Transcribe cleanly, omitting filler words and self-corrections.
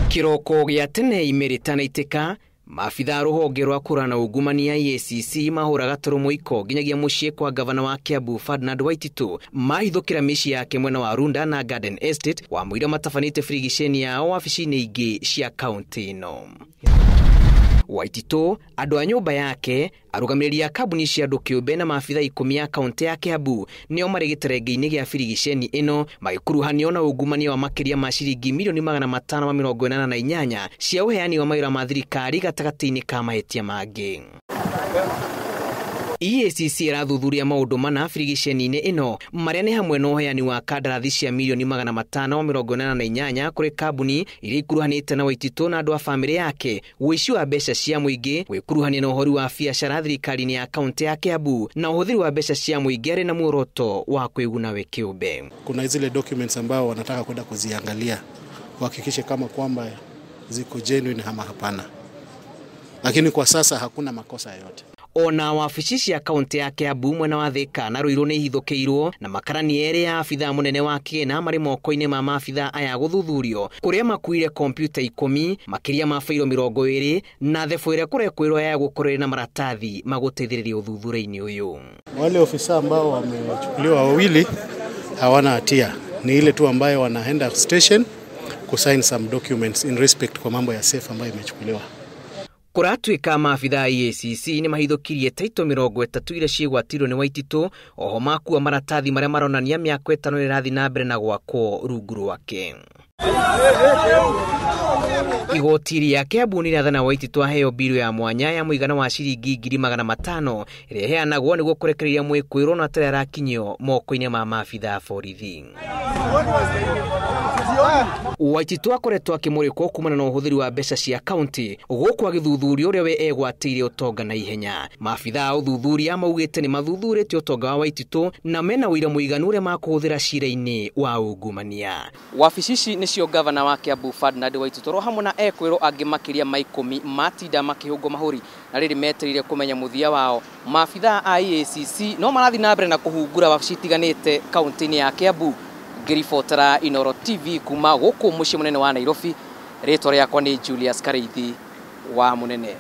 Kĩroko gĩa tene imĩrĩtana maabithaa rũhonge rwa kũrana ungumania EACC mahũraga toro mũiko nginyagia mũciĩ kwa gavana wa Kiambu Ferdinand Waititu mahithũkĩra mĩciĩ yake mwena wa Runda na Garden Estate wa mũira matabanĩte birigiceni yao wabici-inĩ ingĩ cia kaunti ĩno. Waititu, andũ a nyũmba yake, arũgamĩrĩri a kambuni cia andũ kĩũmbe na maabithaa 10 a kaunti ya Kiambu nĩo marĩ gĩterenge-inĩ gĩa birigiceni ĩno magĩkuruhanio na ungumania wa makĩria ma ciringi milioni 588 cia ũheani wa mawĩra ma thirikari gatagatĩ-inĩ ka mahĩtia mangĩ. EACC ĩrathuthuria maũndũ mana birigiceni-inĩ ĩno marĩa nĩ hamwe na ũheani wa kandarathi cia milioni 588 kũrĩ kambuni iria ikuruhanĩte na Waititu na andũ a bamĩrĩ yake, ũici wa mbeca cia mũingĩ, gwĩkuruhania na ũhoro wa biacara thirikari-inĩ ya kaunti ya Kiambu na ũhũthĩri wa mbeca cia mũingĩ arĩ na muoroto wa kwĩguna we kĩũmbe. Kuna zile documents ambao wanataka kwenda kuziangalia kuhakikisha kama kwamba ziko genuine ama hapana, lakini kwa sasa hakuna makosa yoyote. Ona wabici cia kaunti ya Kiambu mwena wa Thika na Ruiru nĩ ihithũkĩirwo na makarani erĩ ya abithaa mũnene wa kĩgĩna marĩ moko-inĩ ma maabithaa aya gũthuthurio kũrĩa makuire kompyuta 10 makĩria ma bairo 20 na thebũ ĩrĩa kũrekwĩrwo ya gũkorwo ĩrĩ na maratathi ma gũteithĩrĩria ũthuthuria-inĩ ũyũ. Wale ofisa ambao wamechukuliwa wawili hawana hatia, ni ile tu ambayo wanaenda station kusign some documents in respect kwa mambo ya safe ambayo imechukuliwa. Kũratuĩka maabithaa EACC nĩ mahithũkirie taito 30 iria ciĩgwatirwo nĩ Waititu oho makua maratathi marĩa maronania mĩako 5 ĩrathiĩ na mbere na gwakwo rungu rwake. Igoti rĩa Kiambu nĩrĩathana Waititu aheo mbirũ ya mwanya ya mũigana wa ciringi 500,000 ĩrĩa ĩheanagwo nĩguo kũrekereria mwĩkũĩrwo na atarĩ arakinyio moko-inĩ ma maabithaa borithi. Waititu akoretwo akĩmũrĩkwo kumana na ũhũthĩri wa mbeca cia kaunti gũkũ agĩthuthuria ũrĩa we egwatĩire ũtonga na ihenya. Maabithaa a ũthuthuria maugĩte nĩ mathuthurĩtie ũtonga wa Waititu na mena ũira mũiganu ũrĩa makũhũthĩra cira-inĩ wa ungumania. Wabici ici nĩcio gavana wa Kiambu Ferdinand Waititu ro hamwe na ekwĩrwo angĩ makĩria ma 10 matinda makĩhũngwo mahũri na rĩrĩ metereire kũmenya mũthia wao. Maabithaa a EACC no marathiĩ na mbere na kũhungura wabici itiganĩte kaunti-inĩ ya Kiambu. Ngĩribotera Inooro TV kuma gũkũ mũciĩ mũnene wa Nairobi, rĩtwa rĩakwa nĩ Julius Kariithi wa Mũnene.